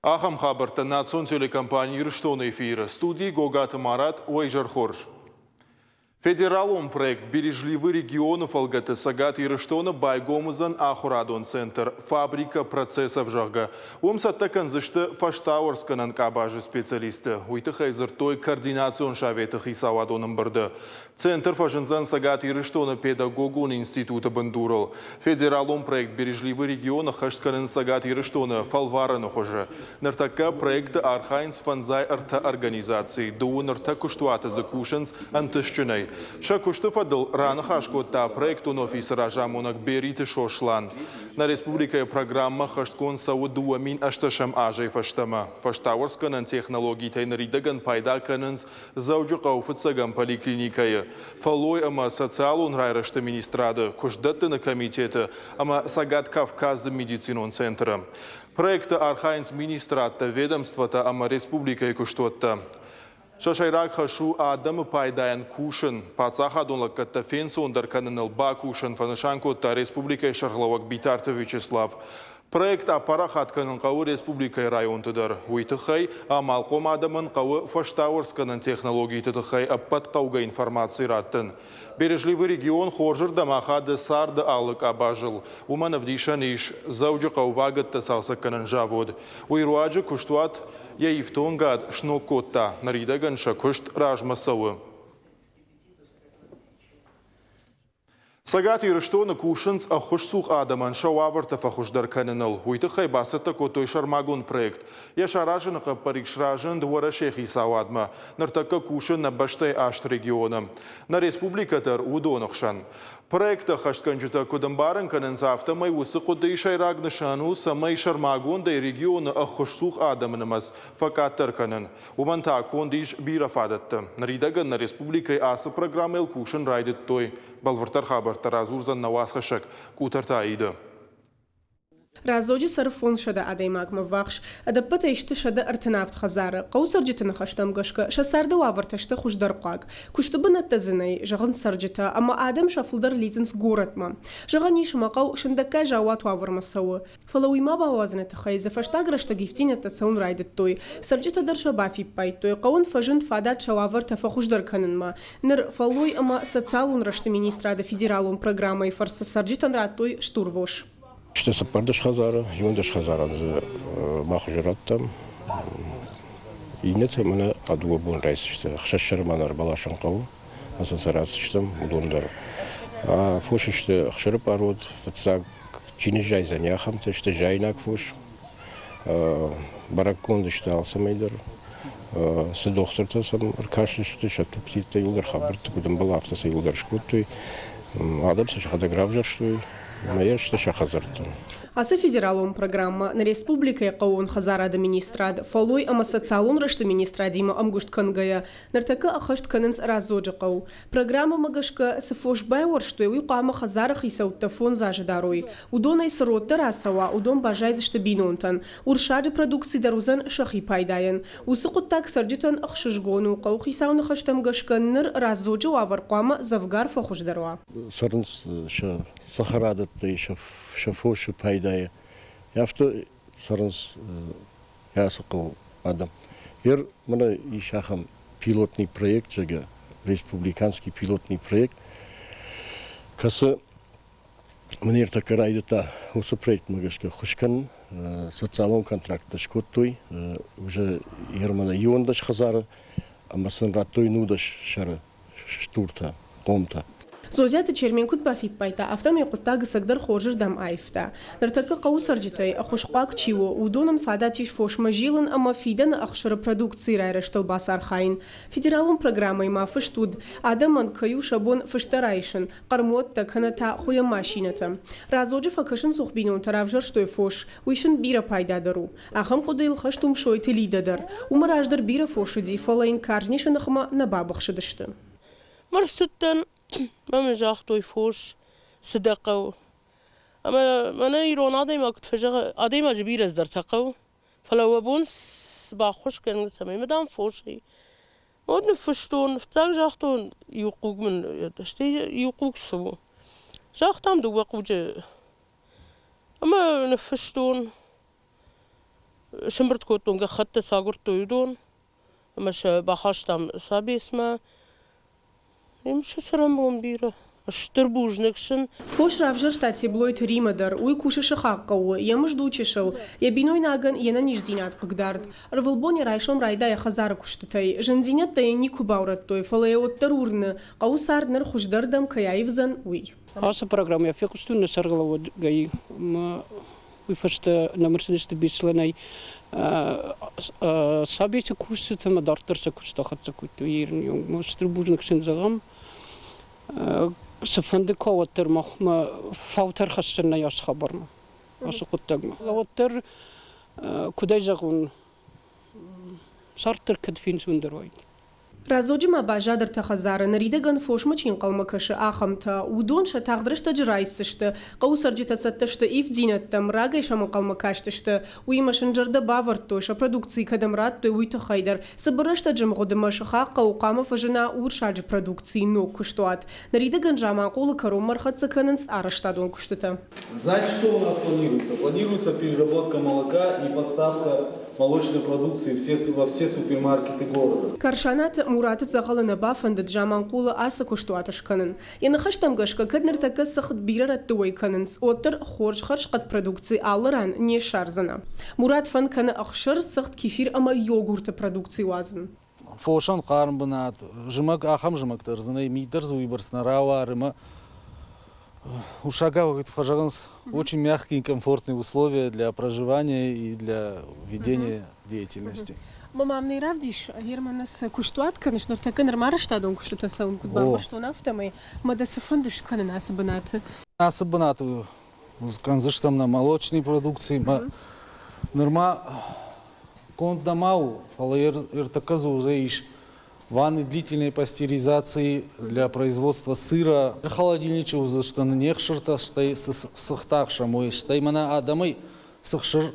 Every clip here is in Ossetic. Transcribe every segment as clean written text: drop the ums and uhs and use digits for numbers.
Ахӕм хабӕрттӕ национ телекомпани Ирыстоны эфиры. Студийы Гогаты Марат, уӕ изӕр хорз. Федералон проект «Бережливый регион»-ы фӕлгӕты Цӕгат Ирыстоны байгом уыдзӕн ахуырадон центр «Фабрика процессов», зӕгъгӕ. Уым цӕттӕ кӕндзысты фӕстауӕрцгӕнӕн къабазы специалистты. Уый тыххӕй дзырдтой Координацион советы хицауадон ӕмбырды. Центр фӕзындзӕн Цӕгат Ирыстоны педагогон институты бындурыл. Федералон проект «Бережливый регион» ӕххӕст кӕнынц Цӕгат Ирыстоны фӕлварӕны хуызы. Ныртӕккӕ проекты архайынц фӕндзай ӕртӕ организацийы, дыууын ӕртӕ куыстуаты дзы кусынц ӕнтыстджынӕй. Сӕ куысты фӕдыл раныхас кодта проектон офисы разамонӕг Бериты Сослан. Нӕ республикӕйы программӕ ӕххӕстгонд цӕуы 2008 азӕй фӕстӕмӕ. Фӕстауӕрцгӕнӕн технологитӕй ныридӕгӕн пайда кӕнынц Дзӕуджыхъӕуы фыццӕгӕм поликлиникӕйы, фӕллой ӕмӕ социалон райрӕзты министрады, куыстдӕттыны комитеты ӕмӕ Цӕгат Кавказы медицинон центры. Проекты архайынц министрадтӕ, ведомствотӕ ӕмӕ республикӕйы куыстуӕттӕ. Сӕ сӕйраг хӕс у адӕмы пайдайӕн кусын, паддзахадон лӕггӕдтӕ фенцондӕр кӕныныл бакусын, фӕнысан кодта республикӕйы сӕргълӕууӕг Битарты Вячеслав. Проект апарахат кӕнын хъӕуы республикӕйы районты дӕр. Уый тыххӕй амалхъом адӕмӕн хъӕуы фӕстауӕрцгӕнӕн технологиты тыххӕй ӕппӕт хъӕугӕ информаци раттын. Бережливый регион хорзырдӕм ахады царды алы къабазыл. Уымӕн ӕвдисӕн ис Дзӕуджыхъӕуы вагӕттӕ цалцӕггӕнӕн завод. Уый руаджы куыстуат йӕ ифтонгад сног кодта. Ныридӕгӕн сӕ куыст размӕ цӕуы. Цӕгат Ирыстоны кусынц ӕххуысцух адӕмӕн сӕ уавӕртӕ фӕхуыздӕр кӕныныл. Уый тыххӕй бацӕттӕ кодтой сӕрмагонд проект. Йӕ саразыны хъӕппӕрис разынд Уӕрӕсейы хицауадмӕ. Ныртӕккӕ кусы нӕ бӕстӕйы аст регионы. Нӕ республикӕ дӕр уыдоны хсӕн. Проекты ӕххӕстгӕнджытӕ куыд ӕмбарын кӕнынц, афтӕмӕй уыцы хъуыдыйы сӕйраг нысан у, цӕмӕй сӕрмагондӕй регионы ӕххуысцух адӕмы нымӕц фӕкъаддӕр кӕнын. Уымӕн та конд ис бирӕ фадӕттӕ. Ныридӕгӕн нӕ республикӕйы ацы программӕйыл кусын райдыдтой. Бӕлвырддӕр хабӕрттӕ радзурдзӕн нӕ уацхӕссӕг Къутӕрты Аидӕ. Раздзоджы цӕры 500 адӕймагмӕ ввахс. Ӕдӕппӕтӕй сты 137 хӕдзары. Хъӕуы цӕрджыты ныхӕстӕм гӕсгӕ, сӕ царды уавӕртӕ сты хуыздӕрхъуаг. Куысты бынӕттӕ дзы нӕй, зӕгъынц цӕрджытӕ, ӕмӕ адӕм сӕ фылдӕр лидзынц горӕтмӕ. Зӕгъӕн ис, ӕмӕ хъӕу сындӕггай заууат уавӕрмӕ цӕуы. Фӕлӕ уый ма бауадзыны тыххӕй дзы фӕстаг рӕстӕг ивддзинӕдтӕ цӕуын райдыдтой. Цӕрджытӕ дӕр сӕ бафиппайдтой, хъӕуӕн фӕзынд фадат сӕ уавӕртӕ фӕхуыздӕр кӕнынмӕ. Ныр фӕллой ӕмӕ социалон рӕзты министрады федералон программӕйы фӕрцы цӕрджытӕн радтой стурвос. Сты 14 хӕдзары, 11 хӕдзарӕн дзы мах уже радтам. Иннӕтӕ мӕнӕ а дыууӕ бон райсдзысты. Ӕхсӕз сӕры ма нӕ ӕрбаласын хъӕуы. Ӕмӕ сын сӕ ратдзыстӕм, уыдон дӕр. Фос сты ӕхсыры пъарод, фыццаг чи ныззайдзӕни, ахӕмтӕ сты заинаг фос. Бӕрӕггонд сты алцӕмӕй дӕр. Цы дохтыртӕ сӕм ӕркастысты, сӕ тугтидтӕ иуылдӕр хабӕртты куыд ӕмбӕлы, афтӕ сӕ иуылдӕр скодтой. Адӕм сӕ сӕхӕдӕг равзӕрстой ӕмӕ йӕ сты сӕ хӕдзӕртты. Ацы федералон программӕ нӕ республикӕйы хъӕууон хӕдзарады министрад, фӕллой ӕмӕ социалон рӕзты министрадимӕ ӕмгуыст кӕнгӕйӕ, ныртӕккӕ ӕххӕст кӕнынц Раздзоджы хъӕу. Программӕмӕ гӕсгӕ цы фос байуӕрстой, уый хъуамӕ хӕдзары хицӕуттӕ фондз азы дарой. Уыдонӕй цы родтӕ рацӕуа, уыдон баззайдзысты бинонтӕн. Урсаджы продукци дӕр уыдзӕн сӕхи пайдайӕн. Уыцы хъуыддаг цӕрджытӕн ӕхсызгон у. Хъӕуыхицауы ныхӕстӕм гӕсгӕ ныр Раздзоджы уавӕр хъуамӕ дзӕвгар фӕхуыздӕр уа. Цӕрынц сӕ цӕхӕрадӕттӕй, сӕ фосы пайдайӕ. Афтӕ цӕрынц ацы хъӕуы адӕм. Ер мӕнӕ ис ахӕм пилотный проект, зӕгъгӕ, республиканский пилотный проект, кӕцы мын ӕртӕккӕ райдыдта уыцы проектмӕ гӕсгӕ ӕххуыс кӕнын. Социалон контракттӕ скодтой уже Ерманы 11 хӕдзары ӕмӕ сын радтой 19 сӕры стуртӕ, хъомтӕ. Зозиаты Чермен куыд бафиппайдта, афтӕмӕй хъуыддаг ӕцӕгдӕр хорзырдӕм аивта. Ныртӕккӕ хъӕуы цӕрджытӕй ӕххуысхъуаг чи у, уыдонӕн фадат ис фосмӕ зилын ӕмӕ фидӕны ӕхсыры продукцийы райрӕзтыл бацархайын. Федералон программӕйы ма фыст уыд, адӕмӕн кӕй у сӕ бон фыстӕ райсын, хъӕрмуӕттӕ кӕнӕ та хуыйӕн машинӕтӕ. Раздзоджы фӕкӕсынцух бинонтӕ равзӕрстой фос, уый сын бирӕ пайдадӕр у. Ахӕм хъуыдыйыл хӕст у Мсойты Лидӕ дӕр. Уымӕ раздӕр бирӕ фос уыди, фӕлӕ йын карз нисы ныхмӕ нӕ бабыхсыдысты. Ма рцыдтӕн, ӕмӕ мын загътой фос, цы дӕ хъӕуы. Ӕмӕ мӕнӕ ирон адӕймаг куыд фӕзӕгъы, адӕймаджы бирӕ цыдӕртӕ хъӕуы, фӕлӕ уӕ бон цы баххуыс кӕнын, цӕмӕй мӕ дам фос и. Уӕд ныффыстон, фыццаг загътон, иу хъуг мын, стӕй иу хъуг цы у. Загътам дыууӕ хъуджы. Ӕмӕ ныффыстон. Сӕмбырд кодтон гӕххӕттӕ, цы агуырдтой уыдон, ӕмӕ сӕ бахастам Сабесмӕ. Сӕ цӕрӕнбон бирӕ. Стыр бузныг сын. Фос равзӕрста Теблойты Римӕ дӕр. Уый кусы сыхаг хъӕуы, йӕ мызд у чысыл. Йӕ бинойнагӕн йе нӕниздзинад хъыгдард. Ӕрвылбон йӕ райсом райдайы хӕдзары куыстытӕй. Зындзинӕдтӕ йын никуы баурӕдтой, фӕлӕ йӕ уӕддӕр уырны, хъӕуы цард ныр хуыздӕрдӕм кӕй аивдзӕн, уый. Ацы программӕ фехъуыстон нӕ сӕргълӕууӕгӕй. Уый фӕстӕ нӕм ӕрцыдысты Беслӕнӕй Сабеты кусджытӕ ӕмӕ дарддӕр сӕ куыст ахӕццӕ кодтой. Стыр бузныг сын зӕгъӕм. Цыфӕнды куы уӕддӕр махмӕ фаутӕ ӕрхӕссӕн нӕй ацы хабармӕ, ацы хъуыддагмӕ. Уӕддӕр, куыдӕй зӕгъон, цард дӕр кӕд фенцондӕр уаид. Раздзоджы ма баззад ӕртӕ хӕдзары, ныридӕгӕн фосмӕ чи ӕнхъӕлмӕ кӕсы, ахӕмтӕ. Уыдон сӕ тагъд рӕстӕджы райсдзысты. Хъӕуы цӕрджытӕ цӕттӕ сты ивддзинӕдтӕм, рагӕй сӕм ӕнхъӕлмӕ кастысты. Уыимӕ сын зӕрдӕ бавӕрдтой, сӕ продукци кӕдӕм радтой, уый тыххӕй дӕр. Цыбыр рӕстӕджы мгъуыдмӕ сыхаг хъӕуы хъуамӕ фӕзына урсаджы продукцийы ног куыстуат. Ныридӕгӕн Заманхъулы кӕронмӕ ӕрхӕццӕ кӕнынц арӕзтадон куыстытӕ. Знаете, что у нас планируется? Планируется переработка молока и поставка молочной продукции все, во все супермаркеты города. Карсанаты Мураты дзӕгъӕлы нӕ бафӕндыд Заманхъулы ацы куыстуат скӕнын. Йӕ ныхӕстӕм гӕсгӕ, кӕд ныртӕккӕ цыхт бирӕ рӕтты уӕй кӕнынц, уӕддӕр хорз хӕрзхъӕд продукци алы ран не ссардзынӕ. Мурат фӕнд кӕны ӕхсыр, цыхт, кефир ӕмӕ йогурты продукци уадзын. Фосӕн хъарм бынат, зымӕг ахӕм зымӕг дӕр дзы нӕй, мит дӕр дзы уыйбӕрц нӕ рауары ӕмӕ Ушагау, как пожалуйста, очень мягкие и комфортные условия для проживания и для ведения деятельности. Мам не равдис, Герман цы куыстуат кӕныс, ныртӕккӕ нырма арӕзтадон куыстытӕ цӕуын куыд бамбӕрстон, афтӕмӕй мӕ дӕ цы фӕнды скӕнын ацы бынаты? Ацы бынаты кӕндзыстӕм нӕ молочный продукци. Нырма конд нӕма у, фӕлӕ ӕртӕккӕ дзы уыдзӕн ис ванны длительной пастеризации для производства сыра. Холодильничы уыдзысты не хсыртӕ, стӕй цыхт ахсӕм, уый, стӕй мӕнӕ адӕмӕй цы хсыр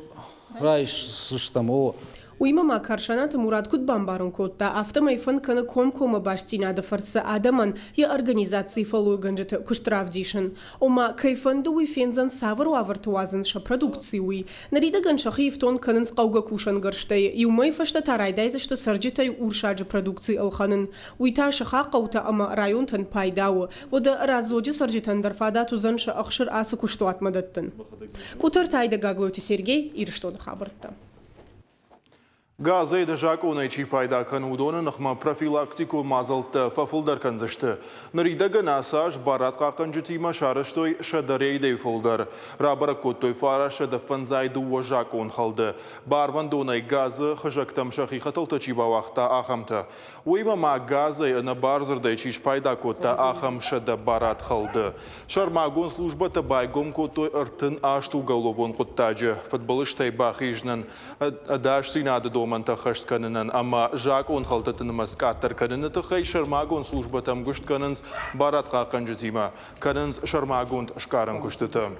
райсдзыстӕм, о. Уыимӕ ма Карсанаты Мурат куыд бамбарын кодта, афтӕмӕй фӕнд кӕны комкоммӕ бастдзинады фӕрцы адӕмӕн йӕ организацийы фӕллойгӕнджыты куыст равдисын. Ома, кӕй фӕнды, уый фендзӕн, цавӕр уавӕрты уадзынц сӕ продукци, уый. Ныридӕгӕн сӕхи ифтонг кӕнынц хъӕугӕ кусӕнгӕрзтӕй. Иу мӕйы фӕстӕ та райдайдзысты цӕрджытӕй урсаджы продукци ӕлхӕнын. Уый та сыхаг хъӕутӕ ӕмӕ районтӕн пайда у. Уӕдӕ Раздзоджы цӕрджытӕн дӕр фадат уыдзӕн сӕ ӕхсыр ацы куыстуатмӕ дӕттын. Къутӕрты Айда Гаглойты Сергей, Ирыстоны хабӕрттӕ. Газӕй закъонӕй чи пайда кӕны, уыдоны ныхмӕ профилактикон мадзӕлттӕ фӕфылдӕр кӕндзысты. Ныридӕгӕн ацы аз барадхъахъхъӕнджытимӕ сарӕзтой 100 рейдӕй фылдӕр. Рабӕрӕг кодтой 952 закъонхӕлды. Барвӕндонӕй газы хызӕгтӕм сӕхи хӕтӕлтӕ чи бауагъта, ахӕмтӕ. Уыимӕ ма газӕй ӕнӕбардзырдӕй чи спайда кодта, ахӕм 100 барадхӕлды. Сӕрмагонд службӕтӕ байгом кодтой 38 уголовон хъуыддаджы фыдбылызтӕй бахизынӕн ӕдасдзинады домӕнтӕ ӕххӕст кӕнынӕн ӕмӕ закъонхӕлдтыты нымӕц къаддӕр кӕныны тыххӕй сӕрмагонд службӕтӕ ӕмгуыст кӕнынц барадхъахъхъӕнджытимӕ, кӕнынц сӕрмагонд сгарӕн куыстытӕ.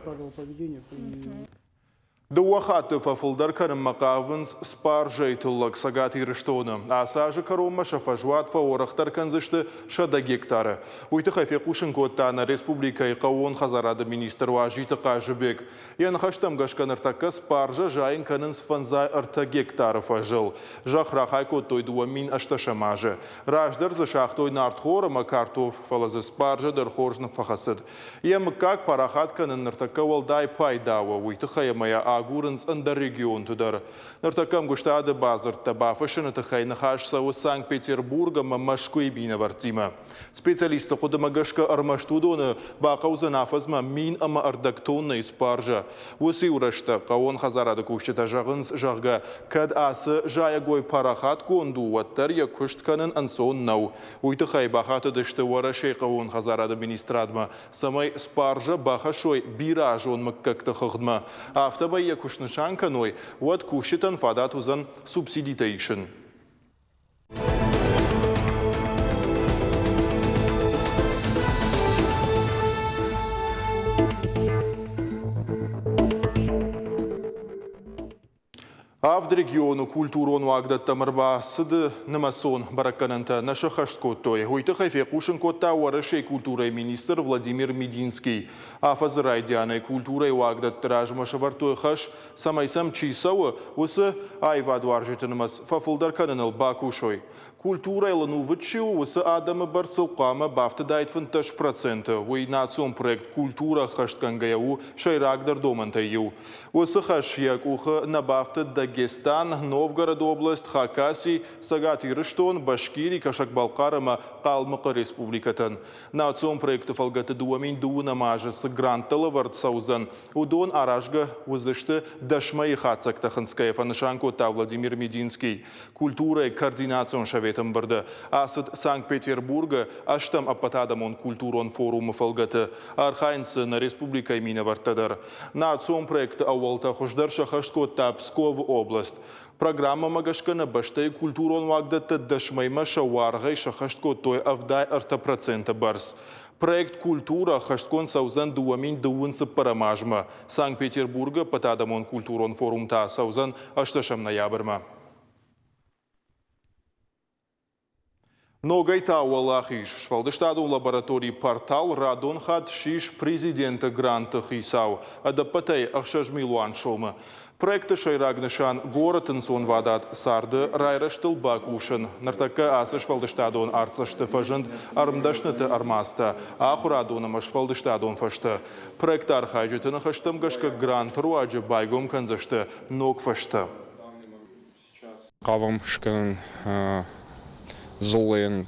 Дыууӕ хатты фӕфылдӕр кӕнынмӕ хъавынц спаржӕйы тыллӕг Цӕгат Ирыстоны. Ацы азы кӕронмӕ сӕ фӕзуат фӕуӕрӕхдӕр кӕндзысты 100 гектары. Уый тыххӕй фехъусын кодта нӕ республикӕйы хъӕууон хӕдзарады министр Уазиты Хъазыбег. Йӕ ныхӕстӕм гӕсгӕ ныртӕккӕ спаржӕ зайын кӕнынц 53 гектары фӕзыл. Зӕхх рахай кодтой 2018 азы. Раздӕр дзы сагътой нартхор ӕмӕ картоф, фӕлӕ дзы спаржӕ дӕр хорз ныффӕхӕцыд. Йӕ мыггаг парахат кӕнын ныртӕккӕ уӕлдай пайда у, уый тыххӕй ӕмӕ йӕ агурынц ӕндӕр регионты дӕр. Ныртӕккӕ ӕмгуыстады бадзырдтӕ бафыссыны тыххӕй ныхас цӕуы Санкт-Петербург ӕмӕ Мӕскуыйы минӕвӕрттимӕ. Специалистты хъуыдымӕ гӕсгӕ ӕрмӕст уыдоны бахъӕудзӕн афӕдзмӕ 1050 тоннӕйы спаржӕ. Уыцы-иу рӕстӕг хъӕууон хӕдзарады кусджытӕ зӕгъынц, зӕгъгӕ, кӕд ацы зайӕгой парахатгонд у, уӕддӕр йӕ куыст кӕнын ӕнцон нӕу. Уый тыххӕй бахатыдысты Уӕрӕсейы хъӕууон хӕдзарады министрадмӕ, цӕмӕй спаржӕ бахӕссой бирӕазон мыггӕгты хыгъдмӕ. Афтӕмӕй йӕ куы снысан кӕной, уӕд кусджытӕн фадат уыдзӕн субсидитӕ исын. Авд регионы культурон уагдӕттӕм ӕрбацыды нымӕцон бӕрӕггӕнӕнтӕ нӕ сӕххӕст кодтой. Уый тыххӕй фехъусын кодта Уӕрӕсейы культурӕйы министр Владимир Мединский. Афӕдзы райдианӕй культурӕйы уагдӕтты размӕ сӕвӕрдтой хӕс, цӕмӕй сӕм чи цӕуы, уыцы аивадуарзджыты нымӕц фӕфылдӕр кӕныныл бакусой. Культурӕйыл ӕнувыд чи у, уыцы адӕмы бӕрцыл хъуамӕ бафтыдаид 15%. Уый национ проект «Культурӕ» ӕххӕстгӕнгӕйӕ у сӕйрагдӕр домӕнтӕй иу. Уыцы хӕс йӕ къухы нӕ бафтыд Дагестан, Новгороды область, Хакаси, Цӕгат Ирыстон, Башкири, Кӕсӕг-Балхъар ӕмӕ Хъалмыхъы республикӕтӕн. Национ проекты фӕлгӕты 2020 азы цы гранттӕ лӕвӕрд цӕудзӕн, уыдон аразгӕ уыдзысты дӕс мӕйы хатдзӕгтӕ хынцгӕйӕ, фӕнысан кодта Владимир Мединский. Культурӕйы координацион советы ӕмбырды ацыд Санкт-Петербургы ӕстӕм ӕппӕтадӕмон культурон форумы фӕлгӕты. Архайынц дзы нӕ республикӕйы минӕвӕрттӕ дӕр. Национ проекты ӕууӕлтӕ хуыздӕр сӕххӕст кодта Псковы област. Программӕмӕ гӕсгӕ нӕ бӕстӕйы культурон уагдӕттӕ дӕс мӕймӕ сӕ уаргъӕй сӕххӕст кодтой 73% бӕрц. Проект «Культура» ӕххӕстгонд цӕудзӕн 2024 азмӕ. Санкт-Петербургы ӕппӕтадӕмон культурон форум та цӕудзӕн ӕстӕсӕм ноябрмӕ. Ногӕй та уӕлахиз. Сфӕлдыстадон лабораторийы портал радон хатт ссис президенты гранты хицау. Ӕдӕппӕтӕй 6 милуан сомы. Проекты сӕйраг нысан горӕты ӕнцонвадат царды райрӕзтыл бакусын. Ныртӕккӕ ацы сфӕлдыстадон артдзӕсты фӕзынд ӕрмдӕсныты ӕрмадзтӕ, ахуырадон ӕмӕ сфӕлдыстадон фӕзтӕ. Проекты архайджыты ныхӕстӕм гӕсгӕ гранты руаджы байгом кӕндзысты ног фӕзтӕ. Хъавӕм скӕнын дзыллӕйӕн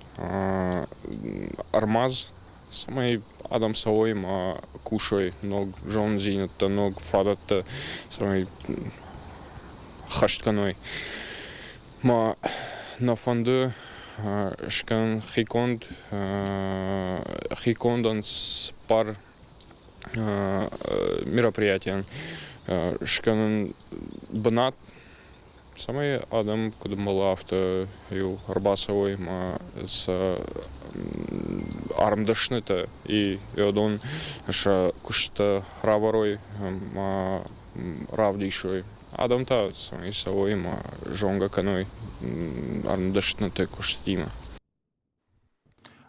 ӕрмадз, цӕмӕй адӕм цӕуой ӕмӕ кусой ног зонындзинӕдтӕ, ног фадӕттӕ, цӕмӕй хӕст кӕной. Ма нӕ фӕнды скӕнын хиконд, хикондӕн цыппар мероприятийӕн скӕнын бынат, цӕмӕй адӕм куыд ӕмбӕлы, афтӕ иу ӕрбацӕуой ӕмӕ сӕ ӕрмдӕснытӕ и уыдон сӕ куысттӕ равӕрой ӕмӕ равдисой. Адӕм та цӕмӕй цӕуой ӕмӕ зонгӕ кӕной ӕрмдӕсныты куыстимӕ.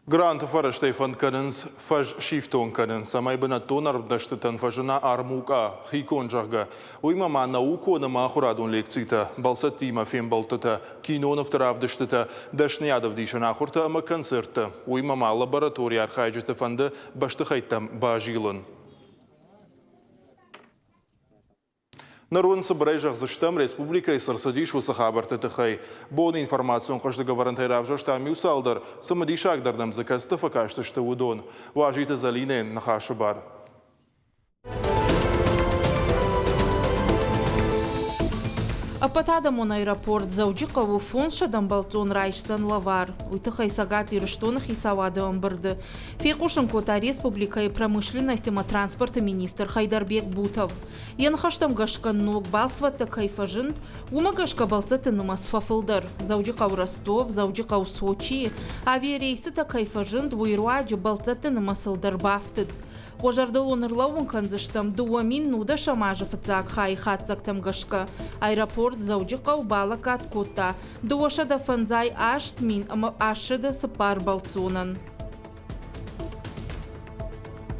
Гранты фӕрӕзтӕй фӕнд кӕнынц фӕз сифтонг кӕнын, цӕмӕй бынӕттон ӕрмдӕстытӕн фӕзына армукъа, хиконд, зӕгъгӕ. Уыимӕ ма наукон ӕмӕ ахуырадон лекцитӕ, бӕлцӕттимӕ фембӕлдтытӕ, кинонывты равдыстытӕ, дӕсныйадӕвдисӕн ахуыртӕ ӕмӕ концерттӕ. Уыимӕ ма лабораторийы архайджыты фӕнды бӕстыхӕйттӕм базилын. Ныр уын цыбырӕй зӕгъдзыстӕм, республикӕйы цы рцыдис, уыцы хабӕртты тыххӕй. Боны информацион хъӕздыгӕвӕрӕнтӕй равзӕрстам иу цалдӕр, цымыдисагдӕр нӕм дзы кӕцыты фӕкастысты, уыдон. Уазиты Зӕлинӕйӕн ныхасы бар. Ӕппӕтадӕмон аэропорт Дзӕуджыхъӕуы 500 ӕмбӕлццон райсдзӕн лӕвар. Уый тыххӕй Цӕгат Ирыстоны хицауады ӕмбырды фехъусын кодта республикӕйы промышленность ӕмӕ транспорты министр Хайдарбек Бутов. Йӕ ныхӕстӕм гӕсгӕ ног балцвӕдтӕ кӕй фӕзынд, уымӕ гӕсгӕ бӕлццӕтты нымӕц фӕфылдӕр. Дзӕуджыхъӕу-Ростов, Дзӕуджыхъӕу-Сочийы авиарейсытӕ кӕй фӕзынд, уый руаджы бӕлццӕтты нымӕцыл дӕр бафтыд. Уӕ зӕрдыл уын ӕрлӕууын кӕндзыстӕм 2010 азы фыццаг хайы хатдзӕгтӕм гӕсгӕ аэропорт Дзӕуджыхъӕу балӕггад кодта 258 804 бӕлццонӕн.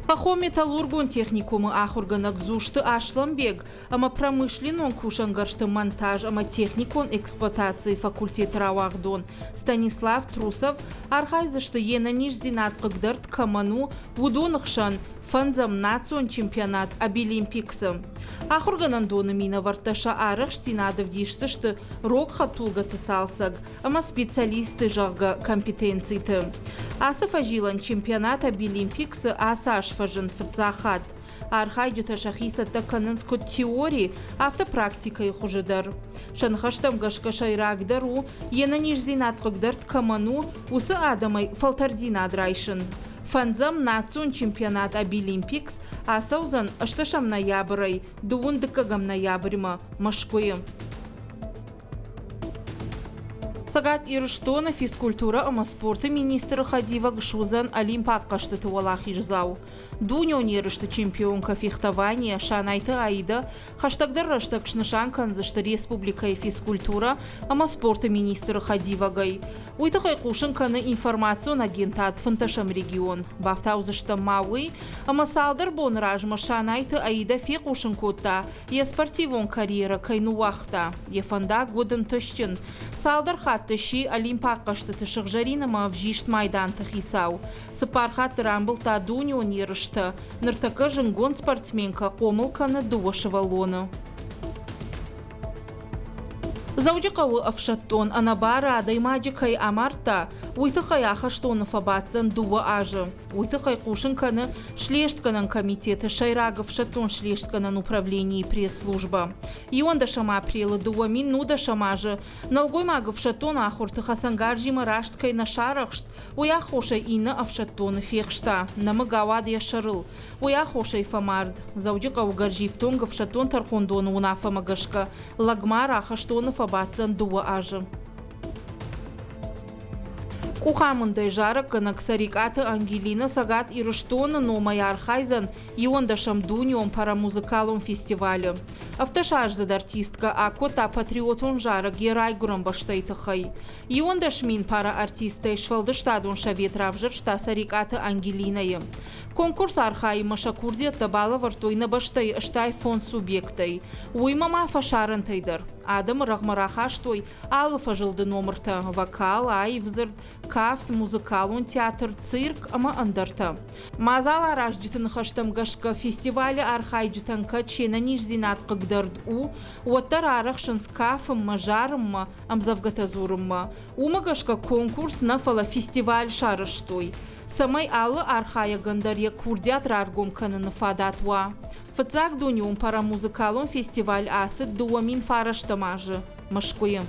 Хӕххон-металлургон техникумы ахуыргӕнӕг Дзусты Аслӕнбег ӕмӕ промышленнон кусӕнгӕрзты монтаж ӕмӕ техникон эксплуатацийы факультеты рауагъдон Станислав Трусов архайдзысты йе нӕниздзинад хъыгдӕрд кӕмӕн у, уыдоны хсӕн фӕндзӕм национ чемпионат Абилимпиксы. Ахуыргӕнӕндоны минӕвӕрттӕ сӕ арӕхстдзинад ӕвдисдзысты рог хӕдтулгӕты цалцӕг ӕмӕ специалистты, зӕгъгӕ, компетенциты. Ацы фӕзилӕн чемпионат Абилимпиксы ацы аз фӕзынд фыццаг хатт. Архайджытӕ сӕхи цӕттӕ кӕнынц куыд теори, афтӕ практикӕйы хуызы дӕр. Сӕ ныхӕстӕм гӕсгӕ сӕйрагдӕр у, йе нӕниздзинад хъыгдӕрд кӕмӕн у, уыцы адӕмӕй фӕлтӕрддзинад райсын. Фӕндзӕм национ чемпионат Абилимпикс ацӕудзӕн ӕстӕсӕм ноябрӕй дыууын дыккӕгӕм ноябрьмӕ Мӕскуыйы. Цӕгат Ирыстоны физкультурӕ ӕмӕ спорты министры хӕдивӕг суыдзӕн Олимпаг хъӕзтыты уӕлахиздзау. Дунеон ерысты чемпионкӕ фехтованийӕ Шанайты Аидӕ хӕстӕгдӕр рӕстӕг снысан кӕндзысты республикӕйы физкультурӕ ӕмӕ спорты министры хӕдивӕгӕй. Уый тыххӕй хъусын кӕны информацион агентад Фынтӕсӕм регион. Бафтаудзыстӕм ма уый, ӕмӕ цалдӕр боны размӕ Шанайты Аидӕ фехъусын кодта, йӕ спортивон карьерӕ кӕй ныууагъта. Йӕ фӕндаг уыд ӕнтыстджын. Цалдӕр хатты сси Олимпаг хъӕзтыты сыгъзӕрин ӕмӕ ӕвзист майданты хицау. Цыппар хатты рамбылдта дунеон ерыстӕ. Ныртӕккӕ зынгонд спортсменкӕ хъомыл кӕны дыууӕ сывӕллоны. Дзӕуджыхъӕуы ӕфсӕддон ӕнӕбары адӕймаджы кӕй амардта, уый тыххӕй ахӕстоны фӕбаддзӕн дыууӕ азы. Уый тыххӕй хъусын кӕны Слестгӕнӕн комитеты сӕйраг ӕфсӕддон слестгӕнӕн управленийы пресс-службӕ. Иуӕндӕсӕм апрелы 2019 азы нӕлгоймаг ӕфсӕддон ахуырты хӕцӕнгарзимӕ раст кӕй нӕ сарӕхст, уый аххосӕй иннӕ ӕфсӕддоны фехста, нӕмыг ауад йӕ сӕрыл. Уый аххосӕй фӕмард. Дзӕуджыхъӕуы гӕрзифтонг ӕфсӕддон тӕрхондоны уынаффӕмӕ гӕсгӕ лӕгмар ахӕстоны фӕбаддзӕн дыууӕ азы. Къухамындӕй зарӕггӕнӕг Цӕрикъаты Ангелинӕ Цӕгат Ирыстоны номӕй архайдзӕн иуӕндӕсӕм дунеон парамузыкалон фестивалы. Ӕвддӕсаздзыд артисткӕ акодта патриотон зарӕг йӕ райгуырӕн бӕстӕйы тыххӕй. 11 000 пара артисттӕй сфӕлдыстадон совет равзӕрста Цӕрикъаты Ангелинӕйы. Конкурс архайынмӕ сӕ курдиӕттӕ балӕвӕрдтой нӕ бӕстӕйы 85 субъектӕй. Уыимӕ ма фӕсарӕнтӕй дӕр. Адӕмы рӕгъмӕ рахастой алы фӕзылды номыртӕ – вокал, аив дзырд, кафт, музыкалон театр, цирк ӕмӕ ӕндӕртӕ. Мадзал аразджыты ныхӕстӕм гӕсгӕ фестивалы архайджытӕн кӕд се нӕниздзинад хъыгдӕрд у, уӕддӕр арӕхсынц кафынмӕ, зарынмӕ, ӕмдзӕвгӕтӕ дзурынмӕ. Уымӕ гӕсгӕ конкурс нӕ, фӕлӕ фестиваль сарӕзтой, цӕмӕй алы архайӕгӕн дӕр йӕ курдиат раргом кӕныны фадат уа. Фыццаг дунеон парамузыкалон фестиваль ацыд 2009 азы Мӕскуыйы.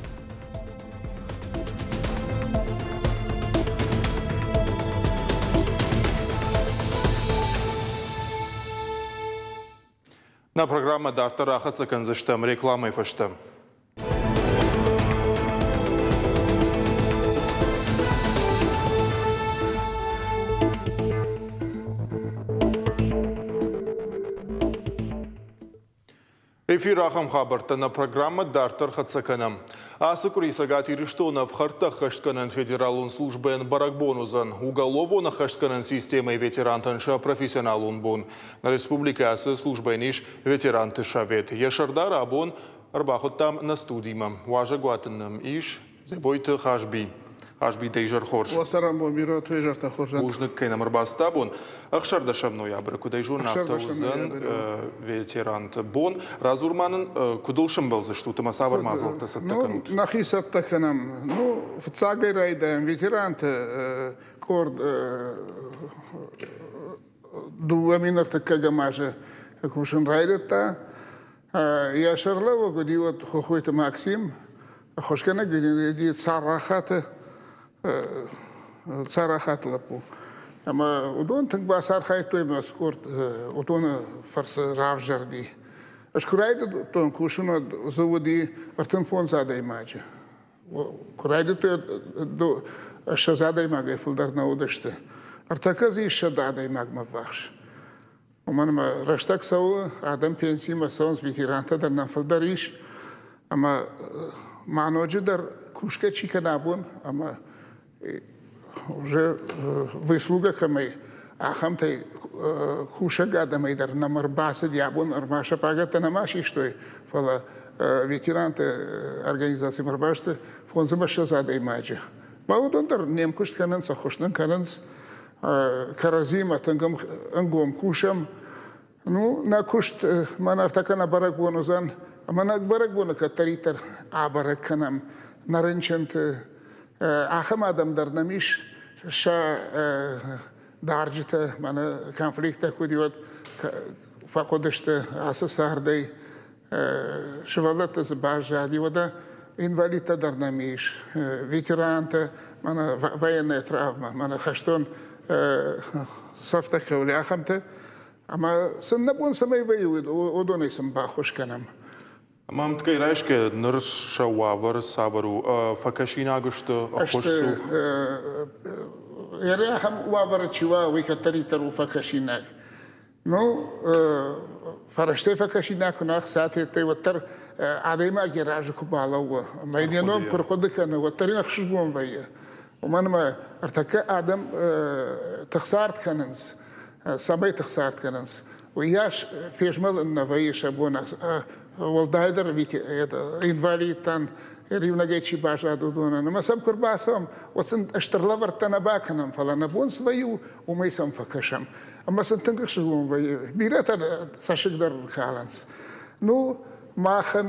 Нӕ программӕ дарддӕр ахӕццӕ кӕндзыстӕм рекламӕйы фӕстӕ. Эфир ахӕм хабӕрттӕ нӕ программӕ дарддӕр хӕццӕ кӕнӕм. Ацы къуыри Цӕгат Ирыстоны ӕфхӕрдтӕ ӕххӕстгӕнӕн федералон службӕйӕн бӕрӕгбон уыдзӕн. Уголовон ӕххӕстгӕнӕн системӕйы ветерантӕн сӕ профессионалон бон. Нӕ республикӕйы ацы службӕйӕн ис ветеранты совет. Йӕ сӕрдар абон ӕрбахуыдтам нӕ студимӕ. Уазӕгуаты нӕм ис Дзебойты Хазби. Хазби, дӕ изӕр хорз. Уӕ цӕрӕнбон бирӕ изӕртӕ хорз. Бузныг, кӕй нӕм ӕрбацыд абон. 16 ноябры, куыд ӕй зонын, афтӕ уыдзӕн ветеранты бон. Радзур ма нын, куыд ыл сӕмбӕлдзыстут ӕмӕ цавӕр мадзӕлттӕ цӕттӕ кӕнут? Нӕхи цӕттӕ кӕнӕм. Ну, фыццагӕй райдайӕм ветеранты къорд 2003 азы кусын райдыдта. Йӕ сӕргълӕууӕг уыди уӕд Хохойты Максим, ӕххуысгӕнӕг уыди Царахаты Царахаты лӕппу. Ӕмӕ уыдон тынг бацархайдтой ӕмӕ спорт уыдоны фӕрцы равзӕрди. Ӕз куы райдыдтон кусын, уӕд дзы уыди 35 адӕймаджы. Куы райдыдтой, 20 адӕймагӕй фылдӕр нӕ уыдысты. Ӕртӕккӕ дзы ис 100 адӕймагмӕ ввахс. Уымӕн ӕмӕ рӕстӕг цӕуы, адӕм пенсимӕ цӕуынц, ветерантӕ дӕр нӕм фылдӕр ис. Ӕмӕ ма ноджыдӕр кусгӕ чи кӕны абон ӕмӕ уже выслуга кӕмӕй, ахӕмтӕй кусӕг адӕмӕй дӕр нӕм ӕрбацыди абон ӕрмӕст сӕ пъагӕттӕ нӕма систой, фӕлӕ ветеранты организацимӕ ӕрбасты фондз ӕмӕ ссӕдз адӕймаджы. Ма уыдон дӕр не мкуыст кӕнынц, ӕххуыс нын кӕнынц. Кӕрӕдзимӕ тынг ӕнгом кусӕм. Ну, нӕ куыст мӕн ӕртӕккӕ нӕ бӕрӕгбон уыдзӕн, ӕмӕ нӕ бӕрӕгбоны кӕддӕриддӕр абӕрӕг кӕнӕм нӕ рынчынты. Ахӕм адӕм дӕр нӕм ис, сӕ дарджытӕ, мӕнӕ конфликттӕ куыд уӕд фӕхъуыдысты ацы цардӕй. Сывӕллӕттӕ дзы баззади, уӕдӕ инвалидтӕ дӕр нӕм ис, ветерантӕ, мӕнӕ военная травма, мӕнӕ хӕстон цӕфтӕ кӕуыл ахӕмтӕ. Ӕмӕ сын нӕ бон цӕмӕй вӕййы, уыдонӕй сын баххуыс кӕнӕм. Ӕмӕ ӕмткӕй райсгӕ ныр сӕ уавӕр цавӕр у? Фӕкӕсинаг сты, ӕххуысцух? Ахӕм уавӕры чи уа, уый кӕддӕриддӕр у фӕкӕсинаг. Ну, фӕрӕзтӕй фӕкӕсинаг куы нӕ ӕхцатӕ, уӕддӕр адӕймаг йӕ разы куы балӕууы ӕмӕ йын йӕ ном куы рхъуыды кӕны, уӕддӕр ын ӕхсызгон вӕййы. Уымӕн ӕмӕ ӕртӕккӕ адӕм тыхцард кӕнынц, цӕмӕй тыхцард кӕнынц, уыйас фезмӕлын нӕ вӕййы сӕ бон, уӕлдайдӕр инвалидтӕн, иунӕгӕй чи баззад, уыдонӕн. Ӕмӕ сӕм куы рбацӕуӕм, уӕд сын стыр лӕвӕрттӕ нӕ бакӕнӕм, фӕлӕ нӕ бон цы вӕййы, уымӕй сӕм фӕкӕсӕм. Ӕмӕ сын тынг ӕхсызгон вӕййы. Бирӕтӕ цӕссыг дӕр ркалынц. Ну, махӕн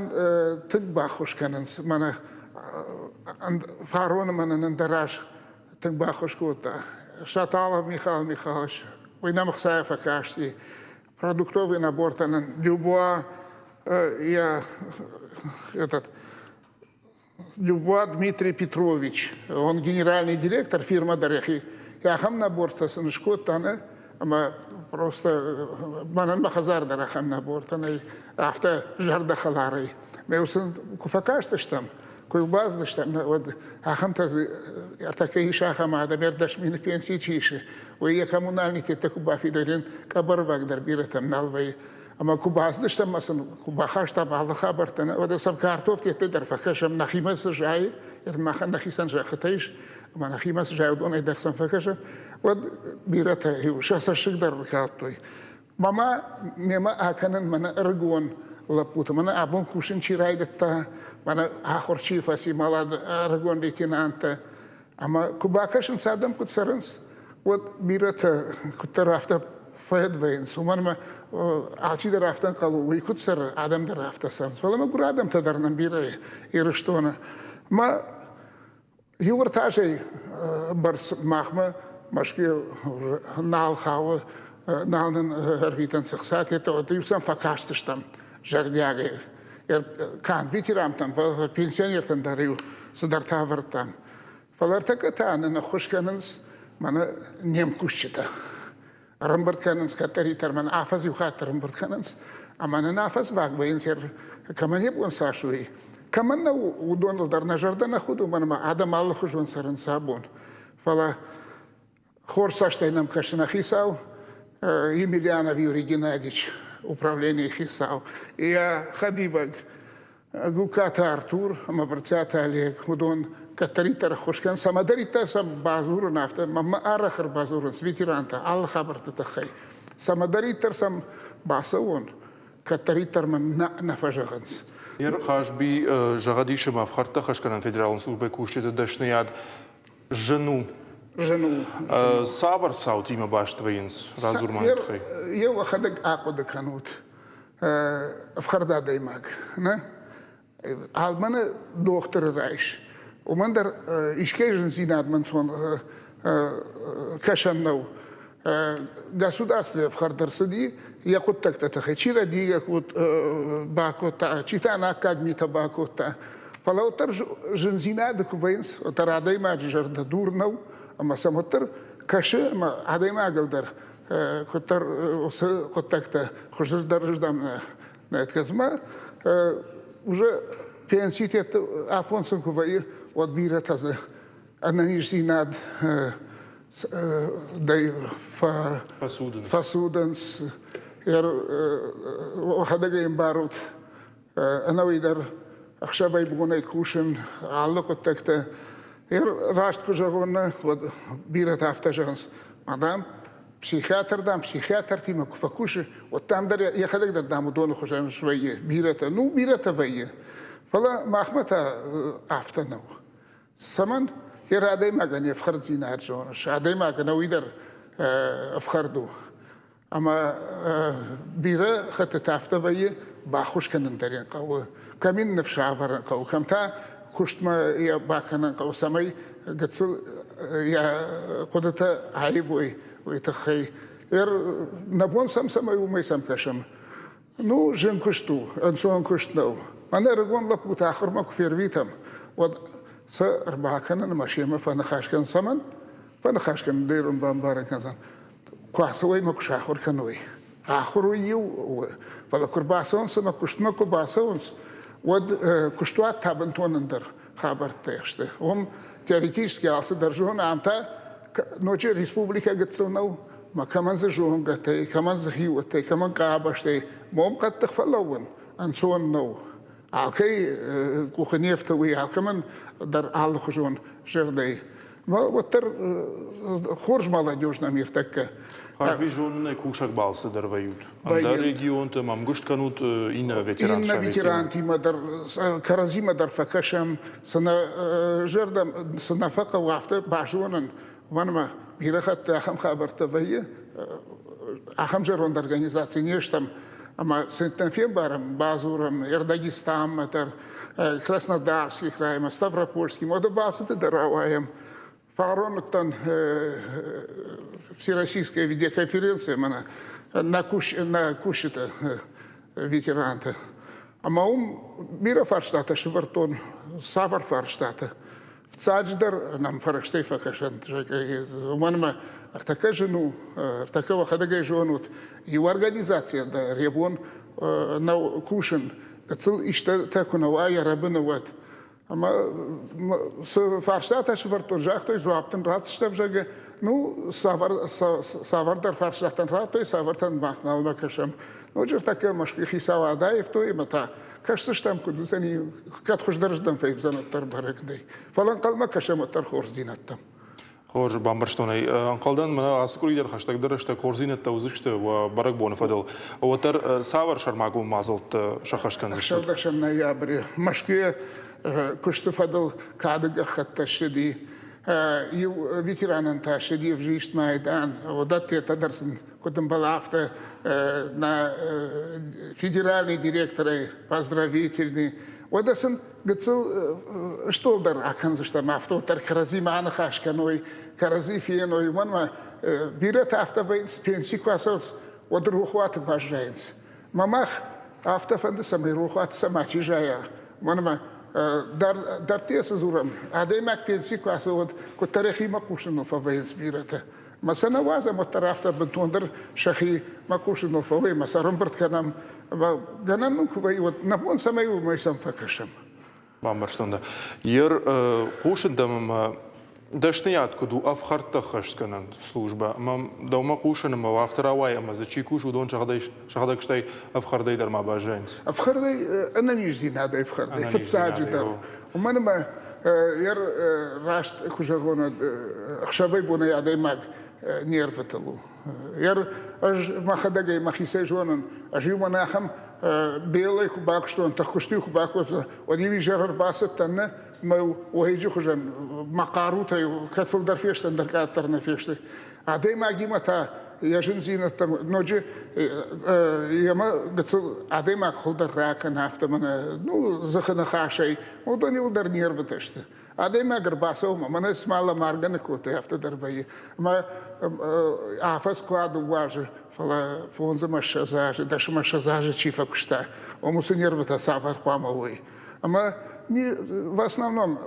тынг баххуыс кӕнынц. Мӕнӕ фароны мӕнӕн ӕндӕраз тынг баххуыс кодта. Шаталов Михаил Михайлович, уый нӕм ӕхцайӕ фӕкасти. Продуктовый набортӕ нын Дюбуа, я, этот, Дюбуа Дмитрий Петрович, он генеральный директор фирмы дӕр ахӕм набортӕ сын скодта, нӕ, ӕмӕ просто мӕнӕн мӕ хӕдзар дӕр ахӕм набортӕ нӕй, афтӕ зӕрдӕхӕларӕй. Ме сын куы фӕкастыстӕм, куы бацыдыстӕм, уӕд ахӕмтӕ дзы ӕртӕккӕ ис ахӕм адӕм, 10,000 пенси чи исы, уый йӕ коммунальнитеттӕ куы бафидой, къӕбӕрваг дӕр бирӕтӕм нал вӕййы. Ӕмӕ куы бацыдыстӕм ӕмӕ сын куы бахастам алы хабӕрттӕ, уӕдӕ сӕм картофтӕ дӕр фӕкӕсӕм, нӕхимӕ цы зайы, махӕн нӕхицӕн зӕххытӕ ис, ӕмӕ нӕхимӕ цы зайы, уыдонӕй дӕр сӕм фӕкӕсӕм, уӕд бирӕтӕ сӕ цӕссыг дӕр ркалдтой. Мама мемӕ акӕнын мӕнӕ ӕрыгон лӕппуты, мӕнӕ абон кусын чи райдыдта, мӕнӕ ахуыр чи фӕци, мӕлӕд ӕрыгон лейтенанттӕ. Ӕмӕ куы бакӕсынц, адӕм куыд цӕрынц, уӕд бирӕтӕ куыддӕр афтӕ фӕд вӕййынц, уымӕн ӕмӕ алчидӕр афтӕ ӕнхъӕл у, уый куыд цӕры, адӕм дӕр афтӕ цӕрынц. Фӕлӕ мӕгуыр адӕмтӕ дӕр нӕм бирӕ Ирыстоны. Мӕ иу ӕртазӕй бӕрц махмӕ Мӕскуыйы нал хауы, нал нын ӕрвитынц ӕхцатӕ, уӕд-иу сӕм фӕкастыстӕм зӕрдиагӕй. Канд ветерантӕм, фӕлӕ пенсионертӕн дӕр-иу цыдӕртӕ ӕвӕрдтам. Фӕлӕ ӕртӕккӕ та нын ӕххуыс кӕнынц мӕнӕ не мкусджытӕ. Ӕрӕмбырд кӕнынц кӕддӕриддӕр, мӕнӕ афӕдз иу хатт ӕрӕмбырд кӕнынц, ӕмӕ нын афӕдзваг вӕййынц, кӕмӕн йӕ бон цас у, кӕмӕн нӕ уыдоныл дӕр нӕ зӕрдӕ нӕ худы, уымӕн ӕмӕ адӕм алыхуызон цӕрынц абон. Фӕлӕ хорз цӕстӕй нӕм кӕсы нӕ хицау, Емельянов Юрий Геннадьевич, управленийы хицау, йӕ хӕдивӕг Гукаты Артур ӕмӕ Брытъиаты Олег, уыдон кӕддӕриддӕр ӕххуыс кӕнынц, цӕмӕдӕриддӕр сӕм бадзурын, афтӕ мӕнмӕ арӕх ӕрбадзурынц ветерантӕ алы хабӕртты тыххӕй. Цӕмӕдӕриддӕр сӕм бацӕуон, кӕддӕриддӕр мын нӕ нӕ фӕзӕгъынц. Ер Хазби зӕгъӕд ис ӕмӕ ӕфхӕрдтӕ хӕсгӕнӕн федералон службӕйы кусджыты дӕсныйад зын у. Зын у. Цавӕр цаутимӕ баст вӕййынц радзур ма тыххӕй? Йе уӕхӕдӕг ахъуыды кӕнут. Ӕфхӕрд адӕймаг, нӕ? Алманы дохтыры райс. Уымӕн дӕр искӕй зындзинадмӕ ӕнцон кӕсӕн нӕу. Государстве ӕфхӕрд ӕрцыди йӕ хъуыддӕгты тыххӕй. Чи рӕдийгӕ бакодта, чи та ӕнаккаг митӕ бакодта. Фӕлӕ уӕддӕр зындзинады куы вӕййынц, уӕддӕр адӕймаджы зӕрдӕ дур нӕу, ӕмӕ сӕм уӕддӕр кӕсы, ӕмӕ адӕймагыл дӕр куыддӕр уыцы хъуыддӕгтӕ хуыздӕрырдӕм нӕ кӕсмӕ уже пенситӕ афон сын куы вӕййы, уӕд бирӕтӕ дзы ӕнӕниздзинад фӕцудынц. Уӕхӕдӕг ӕй ӕмбарут, ӕнӕуый дӕр ӕхсӕвӕй-бонӕй кусын, алы хъуыддӕгтӕ. Раст куы зӕгъон, нӕ, уӕд бирӕтӕ афтӕ зӕгъынц, мадам, психиатр, дам, психиатртимӕ куы фӕкусы, уӕд дам дӕр йӕхӕдӕг дӕр, дам, уыдоны хуызӕн свӕййы бирӕтӕ. Ну, бирӕтӕ вӕййы. Фӕлӕ махмӕ та афтӕ нӕу. Цӕмӕн? Йӕ адӕймагӕн йе фхӕрддзинад зоныс. Адӕймагӕн уый дӕр ӕфхӕрд у. Ӕмӕ бирӕ хӕттыты афтӕ вӕййы, баххуыс кӕнын дӕр йын хъӕуы, кӕм ын ныфс ӕвӕрын хъӕуы, кӕм та куыстмӕ йӕ бакӕнын хъӕуы, цӕмӕй гыццыл йӕ хъуыдытӕ аивой, уый тыххӕй. Нӕ бон сӕм цӕмӕй уымӕй сӕм кӕсӕм. Ну, зын куыст у, ӕнцон куыст нӕу. Мӕнӕ ӕрыгон лӕппутӕ ахуырмӕ куы фервитӕм, уӕд сӕ ӕрбакӕнын ӕмӕ семӕ фӕныхас кӕнын. Цӕмӕн? Фӕныхас кӕнын дӕр бамбарын кӕндзӕн. Куы ацӕуой ӕмӕ куы сахуыр кӕной. Ахуыр уый иу у, фӕлӕ куы рбацӕуынц ӕмӕ куыстмӕ куы бацӕуынц, Уӕд куыстуат та бынтон ӕндӕр хабӕрттӕ сты. Уым теоретически алцыдӕр зоны, ам та ноджы республикӕ гыццыл нӕу, ма кӕмӕн дзы зонгӕтӕй, кӕмӕн дзы хиуӕттӕй, кӕмӕн къабӕзтӕй мом хъӕддых фӕлӕууын ӕнцон нӕу. Алкӕй къухы не фты уый, алкӕмӕн дӕр алыхуызон зӕрдӕйы. Уӕддӕр хорз молодежь нӕм ӕртӕккӕ. Хазби зонынӕй кусӕг балцы дӕр вӕййут. Ӕндӕр регионты ӕмгуыст кӕнут иннӕ ветеранты Иннӕ ветерантимӕ дӕр кӕрӕдзимӕ дӕр фӕкӕсӕм, цы нӕ зӕрдӕ, цы нӕ фӕхъӕуы, афтӕ базонын. Уымӕн ӕмӕ бирӕ хатт ахӕм хабӕрттӕ вӕййы, ахӕм зӕронд организаци не стӕм, ӕмӕ сын фембарӕм, бадзурӕм Дагестанмӕ дӕр, Краснодарский краймӕ, Ставропольскимӕ, уӕдӕ балцыты дӕр рауайӕм. Фарон уыдтӕн Всероссийская видеоконференция мӕнӕ нӕ кусджыты ветеранты. Ӕмӕ уым бирӕ фарстатӕ сӕвӕрдтон, цавӕр фарстатӕ. Фыццаджыдӕр нӕм фӕрӕзтӕй фӕкӕсӕнт, уымӕн ӕмӕ ӕртӕккӕ зын у, ӕртӕккӕ уӕхӕдӕгӕй зонут, иу организацийӕн дӕр йӕ бон нӕу кусын, гыццыл истытӕ куы нӕ уа йӕ рӕбыны, уӕд. Ӕмӕ цы фарстатӕ сӕвӕрдтон, загътой, дзуапп дын ратдзыстӕм, зӕгъгӕ, ну, цавӕрдӕр фарстатӕн радтой, цавӕртӕн мах налмӕ кӕсӕм. Ноджы ӕртӕккӕ Мӕскуыйы хицауад аивтой ӕмӕ та кӕсдзыстӕм, куыд уыдзӕни, кӕд хуыздӕрыздӕм фӕивдзӕн, уӕддӕр бӕрӕг нӕй. Фӕлӕ ӕнхъӕлмӕ кӕсӕм уӕддӕр хорздзинӕдтӕм. Хорз, бамбӕрстон ӕй. Ӕнхъӕлдӕн, мӕнӕ ацы къуыри дӕр хӕстӕгдӕр рӕстӕг хорздзинӕдтӕ уыдзысты уӕ бӕрӕгбоны фӕдыл. Уӕддӕр цавӕр сӕрмагонд мадзӕлттӕ сӕххӕст кӕндзыстут? Ӕхсӕрдӕсӕм ноябры Мӕскуыйы куысты фӕдыл кады гӕххӕттӕ ссыди. Иу ветеранӕн та ссыди ӕвзист майдан. Уыдӕттӕ дӕр сын куыд ӕмбӕлы, афтӕ нӕ федеральный директорӕй поздравительный. Уӕдӕ сын гыццыл стол дӕр акӕндзыстӕм, афтӕ дӕр кӕрӕдзимӕ аныхас кӕной, кӕрӕдзи феной. Уымӕн ӕмӕ бирӕтӕ афтӕ вӕййынц, пенси куы ацӕуынц, уӕд рохуаты баззайынц. Мӕ мах афтӕ фӕнды, цӕмӕй рохуаты сӕ мачи зайа. Уымӕн ӕмӕ дӕрдты цы дзурӕм, адӕймаг пенси куы ацӕуы, уӕд куыддӕр йӕхимӕ хъусыныл фӕвӕййынц бирӕтӕ. Мӕ сӕ нӕ уадзӕм, уӕддӕр афтӕ бынтондӕр сӕхи мӕ хъусыныл фӕуой, мӕ сӕ ӕрӕмбырд кӕнӕм. Ӕмӕ гӕнӕн нын куы вӕййы, уӕд нӕ бон цӕмӕй у, уымӕй сӕм фӕкӕсӕм. Бамбӕрстон дӕ. Ер хъусын дӕм ӕмӕ дӕсныйад куыд у ӕфхӕрдтӕ ӕххӕстгӕнӕн службӕ. Ӕмӕ дӕумӕ хъусын ӕмӕ афтӕ рауайы ӕмӕ дзы чи кусы, уыдон сӕхӕдӕг стӕй ӕфхӕрдӕй дӕр ма баззайынц. Ӕфхӕрдӕй, ӕнӕниздзинадӕй ӕфхӕрдӕй, фыццаджыдӕр. Уымӕн ӕмӕ Ер раст куы зӕгъон, ӕхсӕвӕй-бонӕй адӕймаг нервытыл у. Ер ӕз мӕхӕдӕгӕй мӕхицӕй зонын, ӕз-иу мӕнӕ ахӕм белӕй куы бакуыстон, тыхкуысты куы бакодтон, уӕд-иу изӕр ӕрбацыдтӕн нӕ, мӕ уӕйыджы хуызӕн мӕ хъарутӕй кӕд фылдӕр фесты, ӕндӕр къаддӕр нӕ фесты. Адӕймагимӕ та йӕ зындзинӕдтӕм ноджы йемӕ гыццыл адӕймаг хуылдӕр ракӕны, афтӕ мӕнӕ ну, дзыхы ныхасӕй, уыдон иуылдӕр нервытӕ сты. Адӕймаг ӕрбацӕуы ӕмӕ мӕнӕ цыма лӕмаргӕ ныккодтой, афтӕ дӕр вӕййы. Ӕмӕ афӕдз куы адыууӕ азы, фӕлӕ 25 азы, 10 азы чи фӕкуыста, уым уыцы нервытӕ цавӕр хъуамӕ уой. Ӕмӕ в основном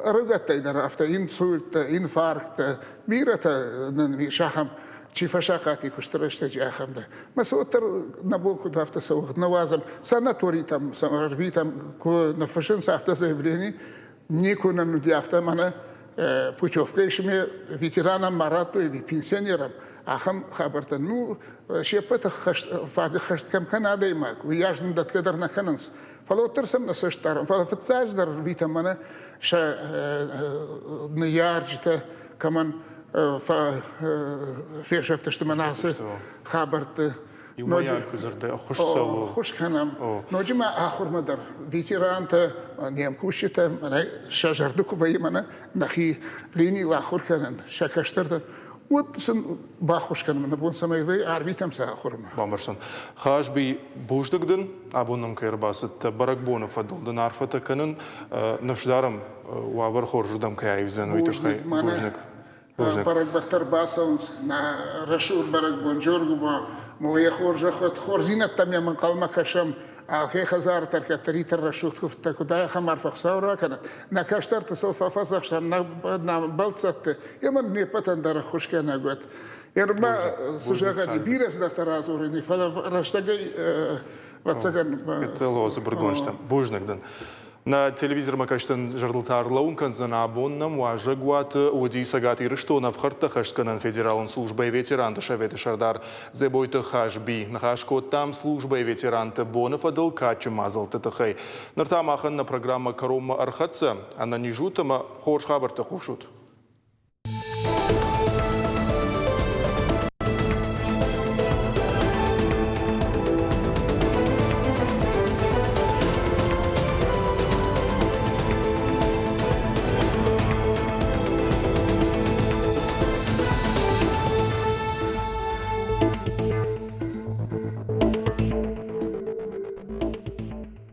ӕрыгӕттӕй дӕр афтӕ инсульттӕ, инфаркттӕ, бирӕтӕ нын ис ахӕм, чи фӕсахъат и куысты рӕстӕджы ахӕм дӕр. Мӕ цы уӕддӕр нӕ бон куыд афтӕ цӕуы, нӕ уадзӕм санаторитӕм, ӕрвитӕм, куы ныффыссынц афтӕ заявлени, никуы нын уыди афтӕ мӕнӕ путевкӕ исме ветеранам ма радтой ӕви пенсионерам, ахӕм хабӕрттӕ. Ну, се ппӕты фаг ӕххӕст кӕм кӕны адӕймаг, уыйас нын дӕтгӕ дӕр нӕ кӕнынц. Фӕлӕ уӕддӕр сӕм нӕ цӕст дарӕм. Фӕлӕ фыццаджыдӕр ӕрвитӕм мӕнӕ сӕ ныййарджытӕ, кӕмӕн фесӕфтысты мӕнӕ ацы хабӕртты. Иумӕйаг дзырдӕй ӕххуыс цӕуы. Ӕххуыс кӕнӕм. Ноджы ма ахуырмӕ дӕр ветерантӕ, не мкусджытӕ, мӕнӕ сӕ зӕрды куы вӕййы мӕнӕ нӕхи линийыл ахуыр кӕнын, сӕ кӕстӕртӕн, уӕд сын баххуыс кӕнын нӕ бон цӕмӕй вӕййы, арвитӕм сӕ ахуырмӕ. Бамбӕрстон. Хазби, бузныг дын, абон нӕм кӕй ӕрбацыдтӕ, бӕрӕгбоны фӕдыл дын арфӕтӕ кӕнын. Ныфс дарӕм, уавӕр хорзырдӕм кӕй аивдзӕн, уый тыххӕй. Бузныг. Бӕрӕгбӕттӕ ӕрбацӕуынц нӕ рӕсугъд бӕрӕгбон Джоргуба, йӕ хорзӕх уӕд, хорздзинӕдтӕм йӕм ӕнхъӕлмӕ кӕсӕм. Алкӕй хӕдзары дӕр кӕддӕриддӕр рӕсугъд куывдтӕ куыд ахӕм арфӕ Хуыцау ракӕнӕд. Нӕ кӕстӕрты сыл фӕфӕдзӕхсӕм, нӕ бӕлццӕтты, ӕмӕ не ппӕтӕн дӕр ӕххуысгӕнӕг уӕд. Ӕрмӕ цы зӕгъӕн, бирӕ цыдӕртӕ радзурын, фӕлӕ рӕстӕгӕй. Ӕвӕццӕгӕн. Гыццыл цыбыргонд Бузныг дын. Нӕ телевизормӕ кӕсджытӕн зӕрдыл та ӕрлӕууын кӕндзӕн, абон нӕм уазӕгуаты уыди Цӕгат Ирыстоны ӕфхӕрдтӕ хӕстгӕнӕн федералон службӕйы ветеранты советы сӕрдар Дзебойты Хазби. Ныхас кодтам службӕйы ветеранты боны фӕдыл кадджын мадзӕлтты тыххӕй. Ныр та махӕн нӕ программӕ кӕронмӕ ӕрхӕццӕ. Ӕнӕниз ут ӕмӕ хорз хабӕрттӕ хъусут.